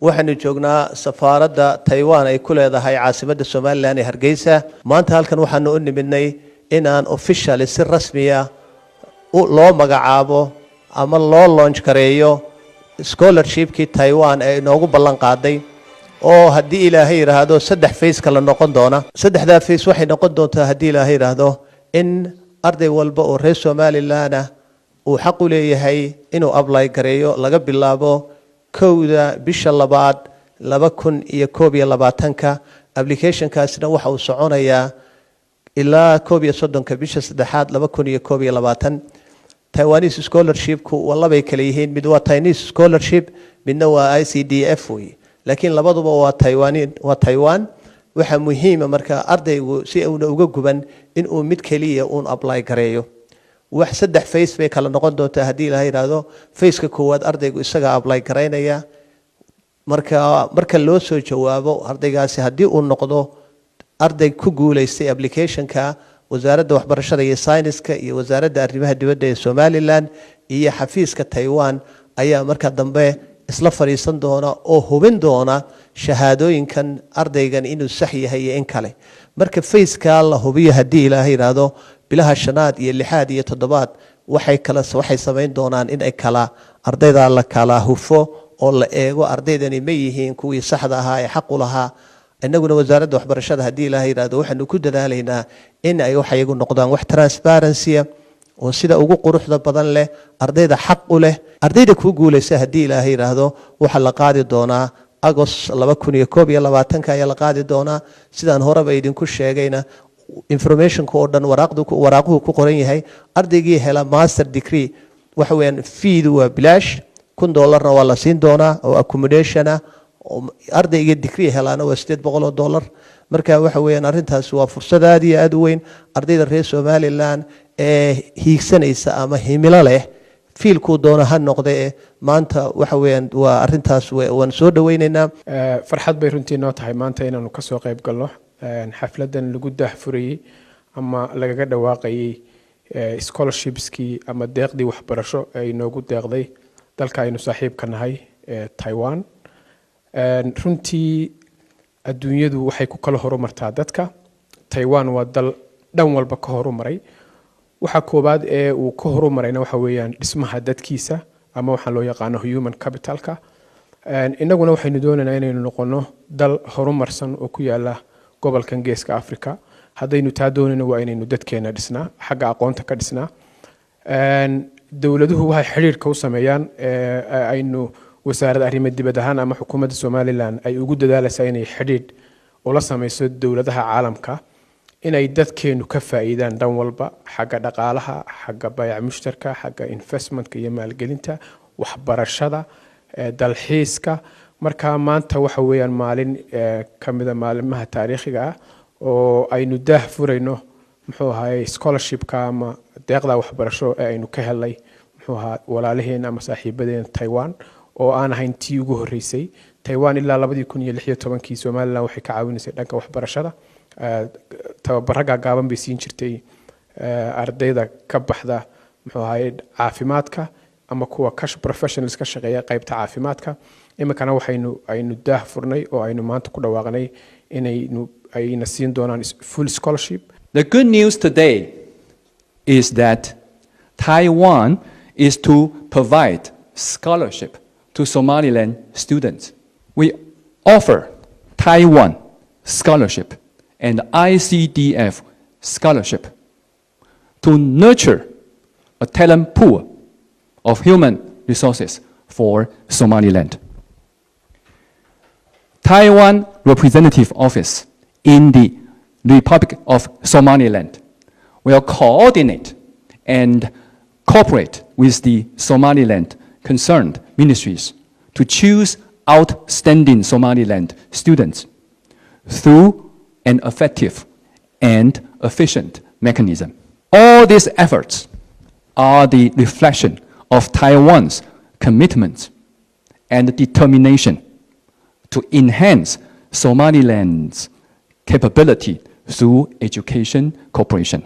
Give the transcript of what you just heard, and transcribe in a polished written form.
Waxaanu joognaa safaaradda Taiwan ay ku leedahay caasimadda Somaliland ee Hargeysa. Maanta halkan waxaanu u nimidnay inaan officially, si rasmiya loo magacaabo ama loo launch gareeyo scholarshipkii Taiwan ee inoogu ballan qaaday, oo haddii Ilaahay yidhaahdo saddex phase kala noqon doona. Saddexdaa phase waxay noqon doontaa, haddii Ilaahay yidhaahdo, in arday walba oo reer Somaliland ah uu xaq u leeyahay inuu apply gareeyo laga bilaabo 1-da bisha 2 2021-ka. Applicationkaasina waxa uu soconayaa ilaa 31-ka bisha 3 2021. Taiwanese scholarshipku waa labay kale yihiin: mid waa Chinese scholarship, midna waa ICDF wey, laakiin labaduba waa Taiwan, waa Taiwan. Waxaa muhiima marka ardaygu si uuna uga guban inuu mid keliya uun apply gareeyo. Wax saddex phase bay kala noqon doontaa, haddii Ilaha yidhaahdo. Phaseka koowaad ardaygu isagaa apply garaynaya. Marka loo soo jawaabo ardaygaasi, haddii uu noqdo arday ku guulaystay applicationka, Wasaaradda Waxbarashada iyo Sayniska iyo Wasaaradda Arrimaha Dibadda ee Somaliland iyo xafiiska Taiwan ayaa marka dambe isla fadhiisan doona oo hubin doona shahaadooyinkan ardaygan inuu sax yahay iyo in kale. Marka phaseka la hubiyo, haddii Ilaahay yidhaahdo, bilaha shanaad iyo lixaad iyo toddobaad waxay samayn doonaan in ay kala ardayda la kala hufo oo la eego ardaydani ma yihiin kuwii saxda ahaa ee xaq u lahaa. Inaguna wasaaradda waxbarashada, haddii Ilaahay yidhaahdo, waxaanu ku dadaalaynaa in ay waxyagu noqdaan wax transparency oo sida ugu quruxda badan leh ardayda xaq u leh. Ardayda kuu guulaysa, haddii Ilaahay yidhaahdo, waxaa la qaadi doonaa August 2021-ka ayaa la qaadi doonaa. Sidaan horeba idinku sheegayna, informationka oo dhan waraaquhu ku qoran yahay. Ardaygii hela master degree, waxa weeyaan feedu waa bilaash, $1000-na waa la siin doonaa oo accommodation ah. Ardayga degree helaana waa $800. Marka waxa weeyaan arrintaasi waa fursad aad iyo aad u weyn ardayda reer Somaliland ee hiigsanaysa ama himilo leh, fieldkuu doono ha noqde. Maanta waxa weeyaan waa arrintaas waan soo dhaweynaynaa. Farxad bay runtii noo tahay maanta inaanu kasoo qayb galno xafladan lagu daahfurayey ama lagaga dhawaaqayey scholarshipskii ama deeqdii waxbarasho ee inoogu deeqday dalka aynu saaxiibka nahay ee Taiwan. Runtii adduunyadu waxay ku kala horumartaa dadka. Taiwan waa dal dhan walba ka horumaray. Waxa koowaad ee uu ka horumarayna waxa weeyaan dhismaha dadkiisa ama waxaan loo yaqaano human capitalka. Innaguna waxaynu doonaynaa inaynu noqono dal horumarsan oo ku yaala gobolkan Geeska Africa. Haddaynu taa doonayno, waa inaynu dadkeena dhisnaa, xagga aqoonta ka dhisnaa. Dowladuhu waxay xidhiirka u sameeyaan, aynu wasaaradda arrimo dibad ahaan ama xukuumadda Somaliland ay ugu dadaalaysaa inay xidhiidh ula sameyso dowladaha caalamka, inay dadkeenu ka faa'iidaan dhan walba: xagga dhaqaalaha, xagga bayac mushtarka, xagga investmentka iyo maalgelinta, waxbarashada, dalxiiska. Marka maanta waxa weeyaan maalin ka mida maalimaha taariikhiga ah oo aynu daah furayno, muxuu ahaayey, scholarshipka ama deeqda waxbarasho ee aynu ka helnay, muxuu ahaa, walaalaheena ama saaxiibadeena Taiwan, oo aan ahayn tii ugu horreysay. Taiwan ilaa 2016-kii Somaliland waxay ka caawinaysay dhanka waxbarashada. Tababaro gaagaaban bay siin jirtay ardayda ka baxda, muxuu ahaayey, caafimaadka ama kuwa professionals ka shaqeeya qaybta caafimaadka. Iminkana waxaynu aynu daah furnay oo aynu maanta ku dhawaaqnay inaynu ayna siin doonaan full scholarship. The good news today is that Taiwan is to provide scholarship to Somaliland students. We offer Taiwan scholarship and ICDF scholarship to nurture a talent pool of human resources for Somaliland. Taiwan Representative Office in the Republic of Somaliland will coordinate and cooperate with the Somaliland concerned ministries to choose outstanding Somaliland students through an effective and efficient mechanism. All these efforts are the reflection of Taiwan's commitment and determination to enhance Somaliland's capability through education cooperation.